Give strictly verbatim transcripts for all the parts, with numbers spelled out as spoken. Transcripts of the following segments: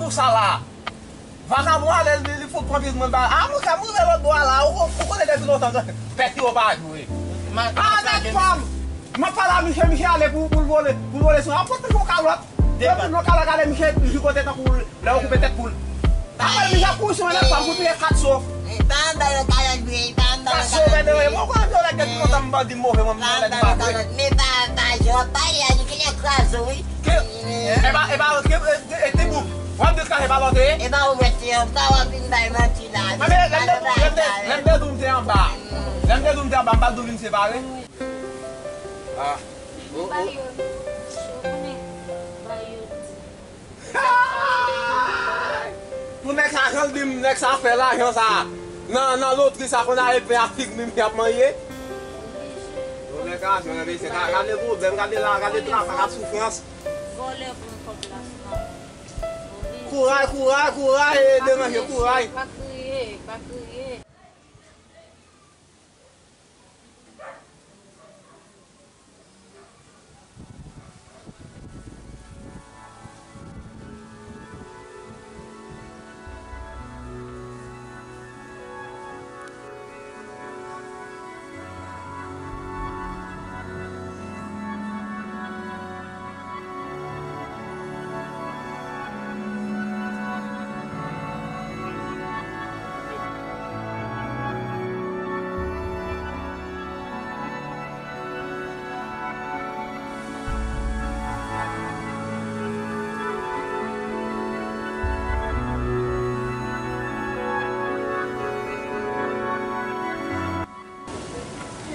Sa la. Vakabon ale, li, li fout pran pitit mwen ba. A, monchè, m rive lòt bò a la. Ou, ou konnen depi lontan, pèt yo pa jwe. A, nèg pa m. M ap pale a misye, misye ale pou, pou l vole, pou l vole sou. A, pote yon kalòt. Depi yon kalòt, gade misye jigote tankou lè yo koupe tèt poul. Apre misye ap kouri sou mwen, nèg pa m, pou touye kat so. E pa anba yon kalòt vre, e pa anba yon kalòt vre. Kat so, mèt, mwen konnen yon nèg depi lontan m bandi move, mwen, mwen nèg pa vre. Men pa, pa jan w ap pale a, li genlè kraze w, wi. Ke, e pa, e pa, ke, e, e, e, ti bouk. W ap di kraze pa lòt, e? E pa ou mèt, e, pa w ap vin bay manti la. Mwen, men, lè m te, lè m te, lè m te di w m te anba. Lè m te di w m te anba, m pa t di w vin separe. Ah. Bayot, ou konnen, Bayot. Pou nèg sa, jan l di m, nèg sa fè lajan sa. Nan, nan lotri sa, konn a e pen ak fig mi, mi ap manje. Oblije. Yo gen kason, men mesye, gade pwoblèm, gade la, gade travay, gade soufrans. Vòlè pran kòb la sou la. Oblije. Kouray, kouray, kouray, e deranje, kouray. Pa kriye, pa kriye.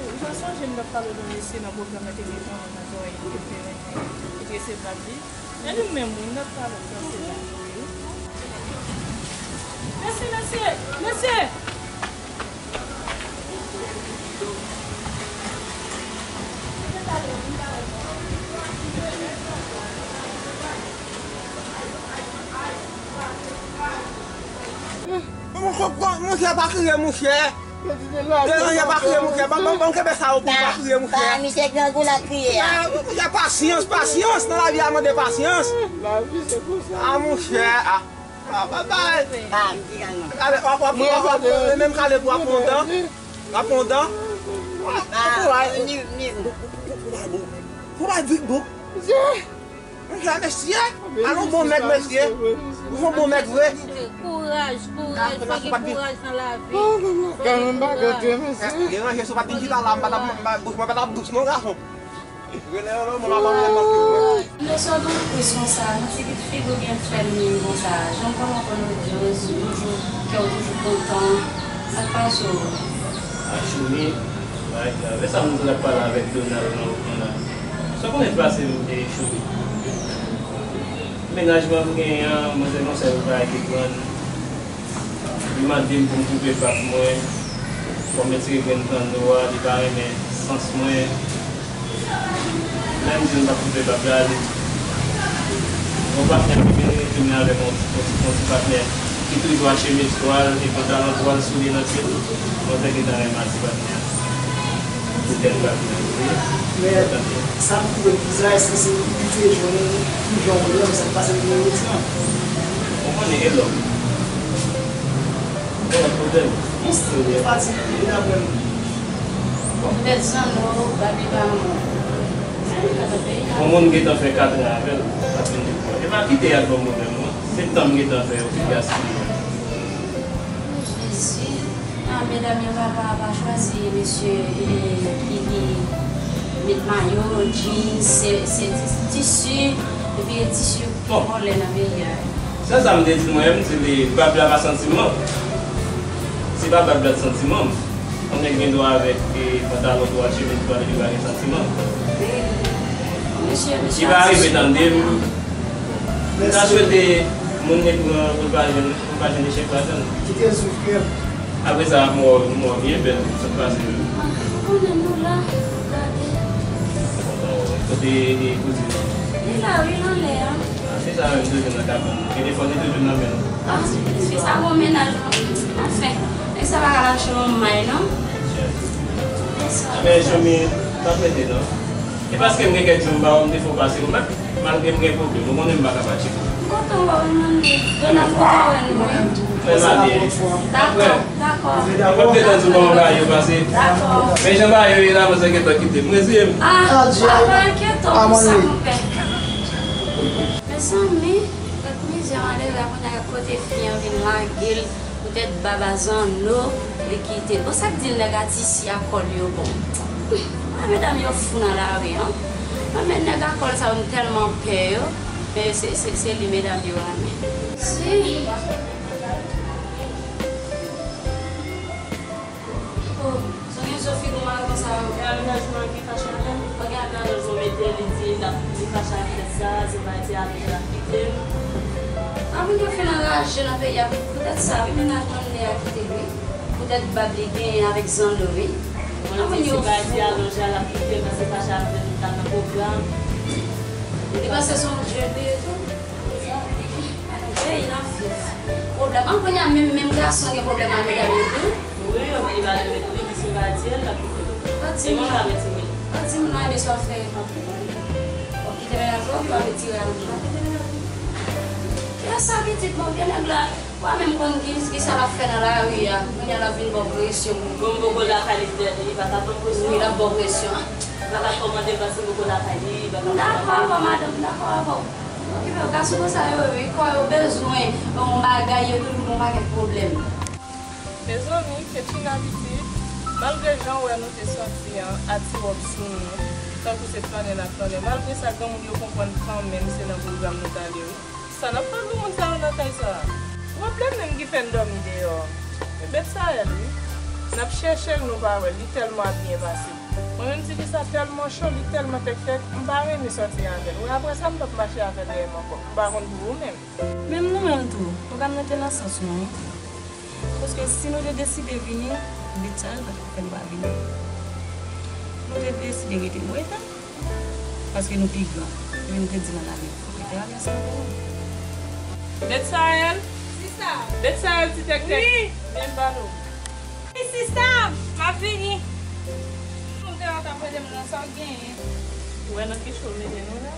Ou pa sonje m t ap pale w de yon mesye nan pwogram nan te gen yon nan zòrèy li, ki te renmen, ki te resevwa li. E li menm wi, m t ap pale w de yon mesye la. Mesye, mesye, mesye! Monchè, pa kriye, monchè. Deranje, pa kriye, monchè. Ban, ban, ban, kenbe sa yo pou w pa kriye, monchè. Pa, misye grangou nan kriye a. Ah, monchè, pasyans, pasyans. Nan lavi a mande pasyans. Lavi, se konsa. Ah, monchè, ah. Ah, babay. Pa, m di grangou. Kale, w ap, w ap, w ap, w ap, menm kale pou w ap pran dan. W ap pran dan. W ap, w ap, w ap. Ni, ni. Pou bay vit bouk. Mesye, mesye, al on bon nèg, mesye. Ou son bon nèg vre. Kouraj, kouraj, fò gen kouraj nan lavi. Fò gen kouraj. Deranje, si w pa t vin chita la, m pa t ap, m pa, bouch mwen pa t ap dous non, gason. Rele yo non, mwen pa konn mwen manke mwen. Leson de plis konsa, nan ti kit figi w gen fè l menm konsa. Jan w kòmanse pran odyans, ou toujou, kè w toujou kontan. Sa k pase w? A, Choumi, bay grav. E sa moun sa t ap pale avèk Donald nan wout lan la? Sa w konnen k pase m, e, Choumi? Mennaj mwen m genyen an, mwen se yon sèl bagay ki pran l. Li mande m pou m koupe bab mwen, pou m retire grenn kanno a, li pa renmen sans mwen. Lè m di l m p ap koupe bab la, li, yon patnè ki vin retounen avèk yon, yon, yon ti patnè ki toujou achte mèch twal e pantalon twal, soulye nan pye l. Mwen te gentan renmen a ti patnè a. Pou tèt bab la. Men, sa m twouve bizarre, èske se li te jwenn ki jan w ye, sa k pase nan relasyon an? Ou konnen, e lòm. Bon, pwoblèm. Monstè, ou te fatige, ou te aprann. Bon, pèt zanno, babi pa mò. Sa nou fè nan peyi a? Yon moun gentan fè katran avè l, l ap vin di pou mwen. E pa kite y al ban m pwoblèm, non. Se tan m gentan fè yo ki gaspiye. O Jezi. Ah, medam yo pa, pa, pa chwazi mesye, eh, ki, ki met mayo, jeans, se, se ti, tisi, epi e tisi ki vòlè nan peyi a. Bon. Se sa m te di mwen, m di li, bab la pa santiman. Se pa bab la k santiman. Yon nèg gen dwa avèk, eh, pantalon twal, chemiz twal, epi pa gen santiman. Mesye, mesye. Li pa rive tande m. M ta swete moun li pran pou l pa jwenn, pou l pa jwenn echèk ladan l. Kite l soufri. Apre sa, mò, mò byen bèl, sa k pase. Ah, ou konnen nou la, gade. Bon, kote, e, kouzin ou? Li la, wi, l anlè a. Ah, se sa menm, toujou nan kabann. Telefòn li toujou nan men l. Ah, fi sa gon mennaj, non. Anfen, nèg sa pa ka lache yon may, non. Yes, sir. Men, Choumi, pa plede, non. E paske m gen kèk jou m pa wè w, m te fè w pase, ou mèt, malgre m gen pwoblèm, ou konnen m pa ka pa tcheke w. M kontan. Mwen la, mwen la. Dakò, dakò. Mwen gentan di w kòman bagay yo pase. Dakò. Men jan bagay yo ye la, mwen sa gentan kite m. Reziye m. Ah, ah, pa enkyete w pou sa, konpè. Mezanmi, gad mizè malere a, kounye a gad kote fi an vin lage l. Poutèt bab a zanno, li kite l. Bon, sa k di nèg a tisi a kòl yo bon? Mwen, medam yo fou nan lari an. Mwen, men nèg a kòl sa yo, m tèlman pè yo. Men se, se, se li medam yo renmen. Si. Oh, so gen zo figo maron sa yo. E amenajman ki fache avè m? Ou gen amenajman mete, li di l ap, li fache avè sa, se pa di avè l ap kite m. Anpil yo fin anraje nan peyi a, poutèt sa, wi, mennaj Manley a kite l, wi. Poutèt bab li genyen avèk zanno, wi. Mwen di se pa di alonje a l ap kite m, paske fache avè m, li ta nan pwogram. Li panse se yon jwe li ye tou. Peyi n ap viv. Pwoblèm. An kounye a, menm, menm gason gen pwoblèm ak medam yo tou. Wi, yo vini pale met wi, di se pa di l, l ap kite l. Pa di moun. E mwen pa mete wi. Pa di moun nan, men sa w fè. Bon, kite mennaj ou, ou pa retire a nan. Lè sa pitit, bon, vye nèg la, ou pa menm konn ki, ki sa l ap fè nan lari a. Kounye a l ap vin ba w presyon. Bon, m poko lakay li, li pa ka ban m presyon. Wi, l ap ba w presyon. Li pa ka kòmande paske m poko lakay li, li pa ka kòmande. M dakò avè w, madanm, m dakò avè w. Okipe w, gason konsa yo, yo, kò yo bezwen yon bagay, yo toujou gon pakèt pwoblèm. Mezanmi, Ketina piti, malgre jan w wè nou te sòti an, a ti wòb sou nou, tankou se flannen n ap flannen, malgre sa, granmoun yo konprann kanmenm se nan pwogram nou t ale, wi. Sa n ap fè granmoun sa yo nan kay sa a? Pwoblèm menm ki fè n dòmi deyò. E Betsayèl, wi. N ap chèche l, nou pa wè l, li tèlman ap byen pase. Mwen menm, ti fi sa tèlman cho, li tèlman tèktèk, m pa renmen sòti avè l. Wi, apre sa, m p ap mache avè l dèyè m ankò. M pa konn pou ou menm. Menm nou menm tou, pwogram nan te nan sans nou, wi. Paske si nou te deside vini, Betsayèl pa t ap fè n pa vini. Nou te deside rete, nou rete. Paske nou pi gran. Epi nou te di nan lari, fòk rete alyans nan nou. Betsayèl? Sista. Betsayèl, ti tèktèk. Wi. Vin ba nou. Wi, sista, m ap vini. Moun te la t ap rele m nan, sa w genyen? Ou wè nan ki cho w mete nou la?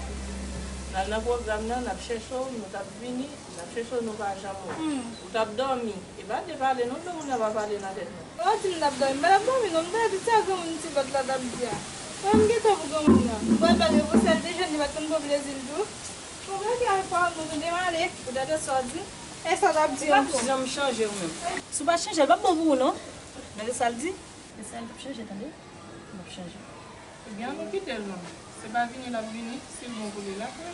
N al nan pwogram nan, n ap chèche w, nou t ap vini, n ap chèche w, nou pa janm wè w. Hmm. Ou t ap dòmi. E pa de pale non, granmoun nan pa pale nan tèt nou. Ou di m n ap dòmi, m pa t ap dòmi non, m t ap di sa granmoun ti bòt la t ap di a. Mwen m gentan pou granmoun nan. Mwen pral repoze l deja, li pa t konn pran plezi l tou. Mwen pral gen al pa nou, nou demare. Ou tande sa w di? E sa l ap di ankò? Ou p ap janm chanje ou menm. Si w pa chanje, l p ap bon pou ou non. Gade sa l di. E sa l p ap chanje, tande. L ap chanje. Ebyen, ann nou kite l non. Se pa vini l ap vini, si l bon pou li, l ap vini.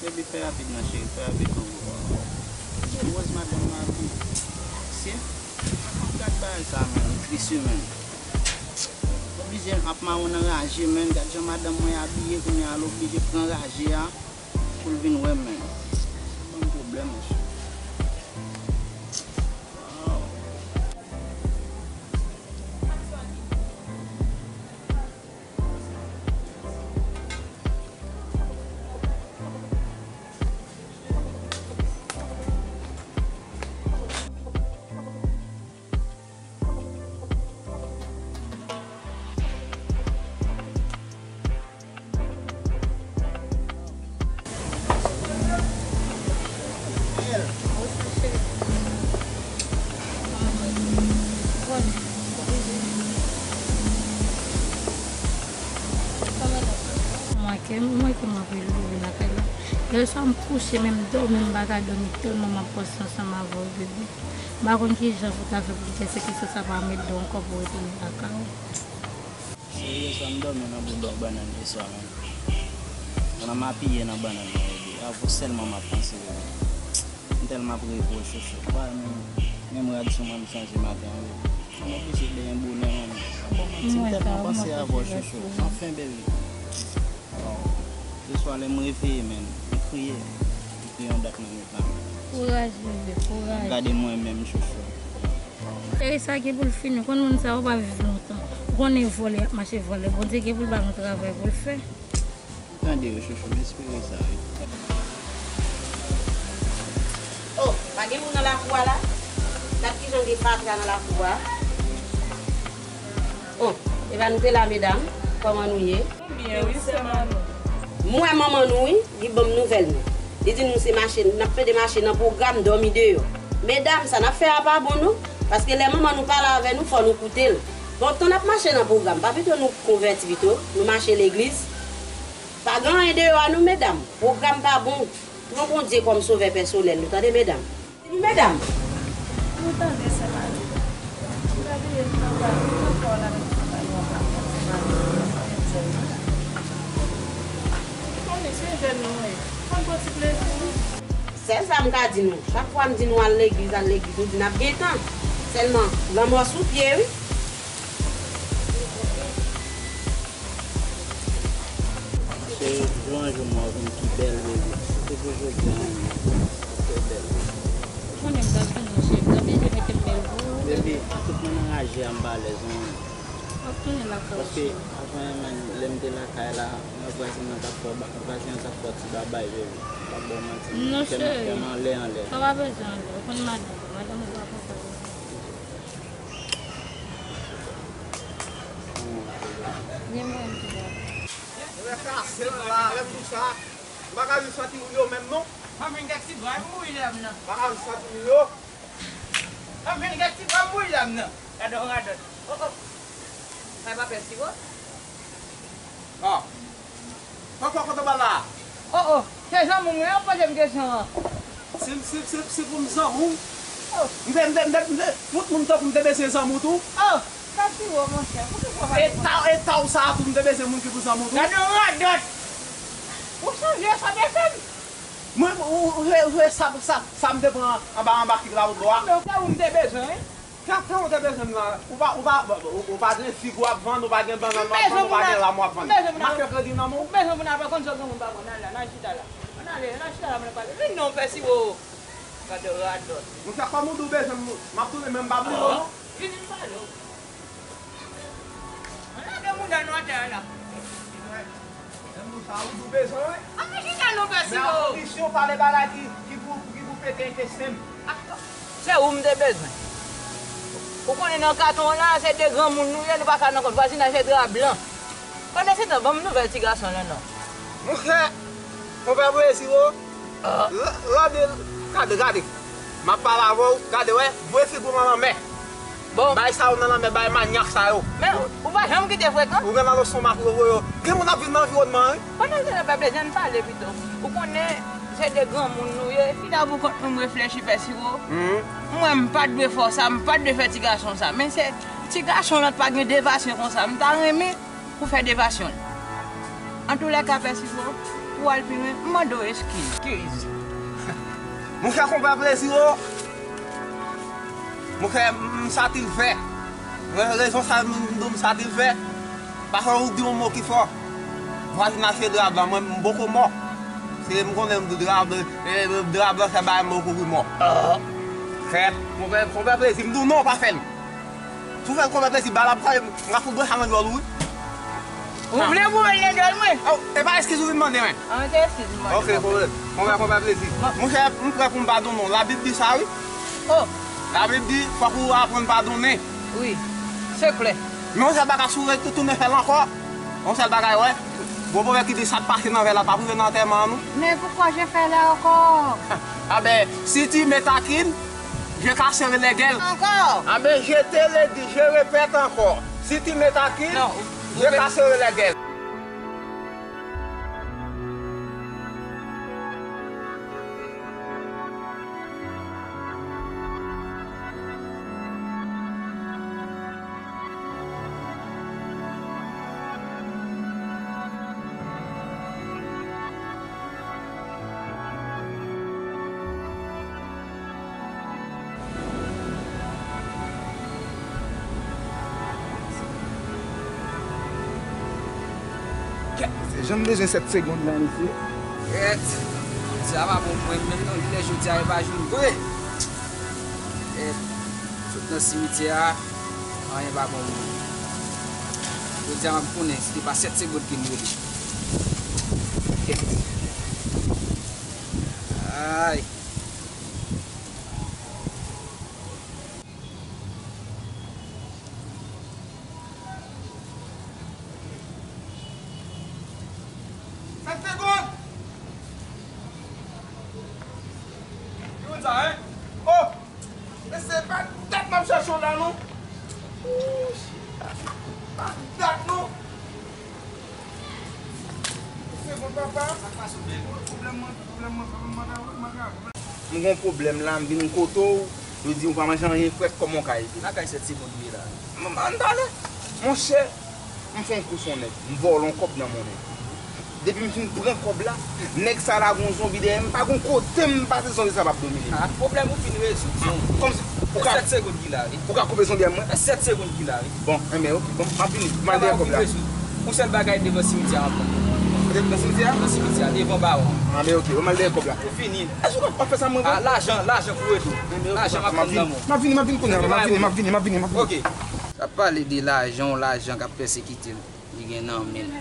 Baby, fè rapid non, cheri, fè rapid non. Erezman, madanm mwen ap vini. Mesye, gad bagay sa, menn, li tris wi, menn. Oblije ap mawon nan raje, menn. Gad jan madanm mwen abiye, kounye a l oblije pran raje a pou l vin wè m, menn. Sa ban m pwoblèm, monchè. Waw. Mwen ke, mwen ke m ap leve lakay la. Yè swa m kouche, menm dòmi m pa ka dòmi tèlman m ap panse ansanm avè w, bebe. M pa konn kijan pou ta fè pou kite se kesyon sa pa met do ankò pou retounen lakay ou. Yè swa m dòmi nan bout bannann yè swa, menm. Pandan m apiye nan bannann nan, bebe, avè w sèlman m ap panse, bebe. M tèlman ap reve w, chouchou. Ou pa menm, menm rad sou mwen m chanje maten an, bebe. M oblije benyen bonè, manmi. M tèlman panse avè w, chouchou. Anfen, bebe. Waw. Yè swa lè m reveye, menm, m kriye. M kriye yon dat nan nwit la, menm. Kouraj, bebe, kouraj. Gade mwen menm, chouchou. Cheri, sa gen pou l fini. Ou konn moun sa yo pa viv lontan. Ou konnen vòlè ap mache vòlè. Bondye gen pou l ba nou travay pou l fè. Tande yo, chouchou, m espere sa, wi. Pa gen moun nan lakou a la? Gad kijan gen fatra nan lakou a. Oh, e pa nou te la, medam? Kòman nou ye? Nou byen, wi, sè Manou. M wè manman nou, wi, li ban m nouvèl nou. Li di nou se mache, n ap plede mache nan pwogram, dòmi deyò. Medam, sa n ap fè a pa bon, non. Paske lè manman nou pale avè nou, fò nou koute l. Bon, tan n ap mache nan pwogram, pa pito nou konvèti pito, nou mache legliz? Pa gen anyen deyò a, non, medam. Pwogram pa bon. Pran Bondye kòm sovè pèsonèl nou, tande, medam. Di nou, medam. Nou tande, sè Marie. M pa bliye travay, nou nan kò la, nan travay nou an, pa fè travay nou, pa fè jèn nou. Ou konnen se jèn nou ye, fò n pran ti plezi nou. Sèl sa m ka di nou, chak fwa m di nou al legliz, al legliz, nou di n ap gen tan. Sèlman, lanmò sou pye, wi. Cheri, jou an jou mwen vin pi bèl, baby. Se pou jodi a, ou twò bèl. Ou konnen m t ap vini, cheri, m t ap vini mete m bèl pou ou. Baby, tout moun anraje a, m pa alèz, non. W ap tounen lakay ou, cheri. Paske, avan, menm, lè m te lakay la, mwen vwazin nan t ap fè ba-, vwazin nan t ap fè ti babay, baby. M p ap ba w manti, non, cheri. Kè m, kè m anlè, anlè. Sa pa bezwen anlè. Ou konn madanm ou, madanm ou pa konsa. Gen mwen ki la. Lè kase la, lè m di sa, m pa ka jis santi moun yo menm non. Fanmi gèt ti bwa m bouyi lè m nan. M pa ka jis santi moun yo. Fanmi gèt ti bwa m bouyi lè m nan. Gade yon radòt. Oh, oh. Sa e pa pè siwo? Ah. Papa, kote w pral la? Oh, oh, se zanmi w wi, ap poze m kesyon an. Si, si, si, si pou m zanmi w, oh, m te, m te, m te, m te, tout moun tankou m te bezwen zanmi w tou. Oh, sa si wo, monchè, poukisa w pa... E ta, e ta w sa a tou, m te bezwen moun ki pou zanmi w tou. Gade yon radòt! Ou sonje sa, mesye m? Mwen, ou, ou, ou, ou, sa, sa, sa m te pran anba, anba kik la, ou dlo a. Non, se ou m te bezwen, wi. Sa, sa w te bezwen m nan? Ou pa, ou pa, ou, ou pa gen fig w ap vann, ou pa gen bannann w ap vann, ou pa gen lam w ap vann. M ap fè kredi nan men w. M bezwen moun ap konn sa granmoun pa konn. Al la, n al chita la. Ann ale, n al chita la, mwen pale. Vin non, pè siwo. Gade radòt. Monchè, kòm ou di w bezwen m, m ap tounen, men m pa bliye w non. Vini m pale w. Ann lage mouda nou atè a la. Menm nou sa ou di w bezwen, wi. Ann chita non, pè siwo. Men a kondisyon w pale bagay ki, ki pou, ki pou pete entesten m. Se ou m te bezwen. Ou konnen nan katon an la, se de granmoun nou ye, nou pa ka nan kont. Vwazinaj se dra blan. Pandansetan, ban m nouvèl ti gason lan non. Monchè, konpè Plezi o. Ah. Gade, gade, gade. M ap pale avè w, gade, wè, voye figi w nan lanmè. Bon. Bay sa yo nan lanmè, bay manyak sa yo. Men, ou pa janm kite frekan. Ou gen nan leson m ap voye yo. Gen moun ap viv nan anviwònman an, wi. Pandan se nan pèp, jan n pale pito. Ou konnen, se de granmoun nou ye. Chita pou kont nou, m reflechi, pè siwo. Mhm. Mwen, m pa t dwe fè w sa, m pa t dwe fè ti gason sa. Men se ti gason lan t pa gen devasyon konsa. M ta renmen pou fè devasyon l. Antoulèka, pè siwo, pou w al pi lwen, m mande w eskiz. Eskiz? Monchè, konpè Plezi o. Monchè, m, m satisfè. Re-, rezon sa m, m di w m satisfè. Paske ou di yon mo ki fò. Vwazinaj se dra blan, mwen m poko mò. Se m konnen m di dra blan, e, dra blan se bagay m poko pi mò. Fèt, konpè, konpè Plezi, m di w non, pa fè l. Si w fè l konpè Plezi, bal ap frape m, m ka fout branche nan djòl ou, wi. Ou vle pou mwen nan djòl mwen? Oh, e pa eskiz ou vin mande mwen? An, se eskiz m mande. Ok, konpè, konpè, konpè Plezi. Monchè, m prè pou m padonnen w. Labib di sa, wi. Oh. Labib di, fòk ou aprann padonnen. Wi, se klè. Men yon sèl bagay, si w retounen fè l ankò, yon sèl bagay, wè. Gwo pwovèb ki di, sa k pase nan vè la p ap rive nan antèman an, non. Mais pourquoi je fais là encore? Ah ben, si tu me taquines, je casserai les gueules. Encore? Ah ben, je te le dis, je répète encore. Si tu me taquines, non, je casserai les gueules. Kèt, mesye, jan m bezwen sèt segonn la, mesye. Kèt, jodi a pa bon pou mwen menm non, lè jodi a e pa jou m vre. Kèt, sot nan simityè a, anyen pa bon pou mwen. Jodi a m ap konnen si se pa sèt segonn ke m rele. Kèt. Ay. Papa, sa k pase w menm? Pwoblèm mwen, pwoblèm mwen, pwoblèm mwen, pwoblèm mwen. M gon pwoblèm la, m vin kote w, yo di w pa manje anyen frèt, kòman w ka ede m? Lakay Sèt Segonn ou ye la? M, ann pale. Monchè, m fè yon kou sou yon nèg, m vòlè yon kòb nan men yon nèg. Depi m fin pran kòb la, nèg sa la gon zonbi dèyè m, m pa gon kote m pase zonbi sa p ap domine m. Ah, pwoblèm ou fin rezoud. Kòmsi, ou ka, Sèt Segonn ki la, wi. Ou ka koupe zonbi a mwen? Sèt Segonn ki la, wi. Bon, enben, ok, bon, m ap vini, m al dèyè kòb la. Yon sèl bagay devan simityè a pran. Kote devan simityè a? Devan simityè a, devan bawon. Ah, men ok, bon, m al dèyè kòb la. Ou fini. Èske w ap fè sa mwen, ah, lajan, lajan pou rete w. Lajan m ap tann nan men w. M ap vini, m ap vini kounye a, m ap vini, m ap vini, m ap vini, m ap vini. Ok. N ap pale de lajan, yon lajan k ap pèsekite m. Li gen nan men l.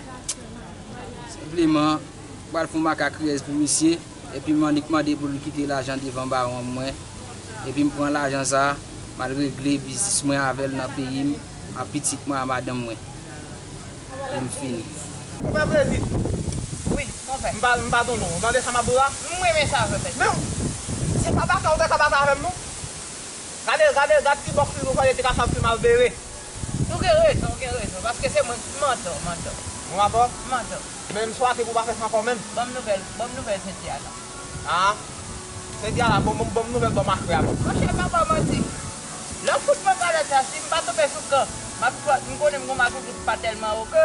Senpleman, m pral fè yon makak riyès pou misye, epi m annik mande pou l kite lajan devan bawon mwen, epi m pran lajan sa a, m al regle biznis mwen avè l nan peyi m, ak pitit mwen, ak madanm mwen. E m fini. Konpè Plezi. Wi, konpè. M pa, m pa tonton w. Tande sa m ap di w la? M renmen sa, konpè. Men, se pa batay ou ta ka batay avè m, non. Gade, gade, gad ki bòks li gon fwa li te ka fè ap fè malbere. Ou gen rezon, ou gen rezon, paske se mwen ki mantò, mantò. Mwen mantò? Mantò. Men m swate pou w pa fè sa ankò menm. Ban m nouvèl, ban m nouvèl Sentia la. Ah, Sentia la, bon, bon, ban m nouvèl bò makrè a menm. Monchè, m pa ba w manti. Lè w fout mwen kalòt la, si m pa tonbe sou kan, m ap, m konnen m gon makrè ki pa tèlman wo ke.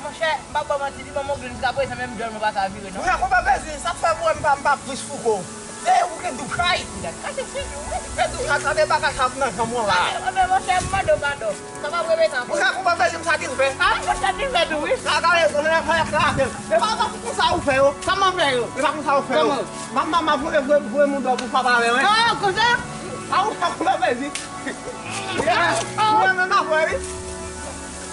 Monchè, m p ap ba w manti, li ban m yon grenn jiskaprezan, menm djòl mwen pa ka vire, non. Monchè, konpè Plezi, sa k fè m wè m pa, m pa plis fouke w. Se ou gen doub chay. Gad, gade figi w, wi. Gen doub chay, gade bagay sa k nan janm ou an la. Anben, monchè, m mande w padon. Sa p ap repete ankò. Monchè, konpè Plezi, m satisfè. Ah, m satisfè tou, wi. Gade, gade, gade, gade, gade. E pa, e pa konsa ou fè yo. Sa m ap fè yo? E pa konsa ou fè yo. Kòman? Manman, m ap voye, voye, voye moun dò pou fap avè w, wi. Ah, konsa? Ah, ou fè konpè Plezi. Ou wè menm afè, wi.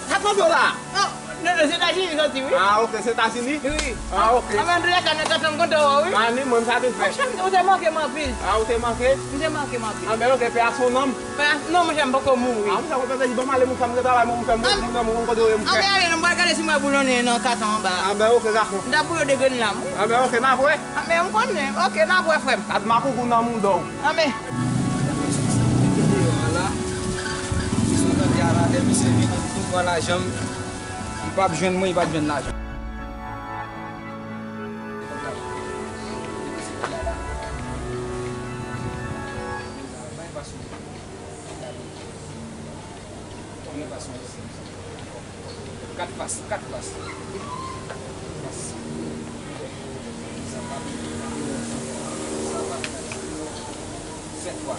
Sa k mande w la? Non, non, non, Zetazini soti, wi. Ah, ok, Zetazini? Wi. Ah, ok. Anben, antoulèka, nou t ap kontan wè w, wi. Ah, ni mwen, m satisfè. Monchè, m, ou te manke m anpil. Ah, ou te manke? M te manke m anpil. Anben, ok, pè a son nanm. Pè a, non, monchè, m poko mouri. Ah, monchè, konpè Plezi, ban m ale, monchè, m gen travay, mwen, m fè, mwen, mwen, mwen, kote w ye, monchè. Anben, ale, non, m pral gade si m wè boulonye nan katan anba a. Anben, ok, gason. M t ap boule de grenn la, m. Anben, ok, n ap wè. Anben, m konnen. Ok, n ap wè, frè m. Gad makougou nan mouda w. Anben. Misye tande a la, misye vin, li tou pran lajan m. Li p ap jwenn mwen, li p ap jwenn lajan. Kat fas, kat fas. Fas. Sa pa, sa pa, sèt fwa.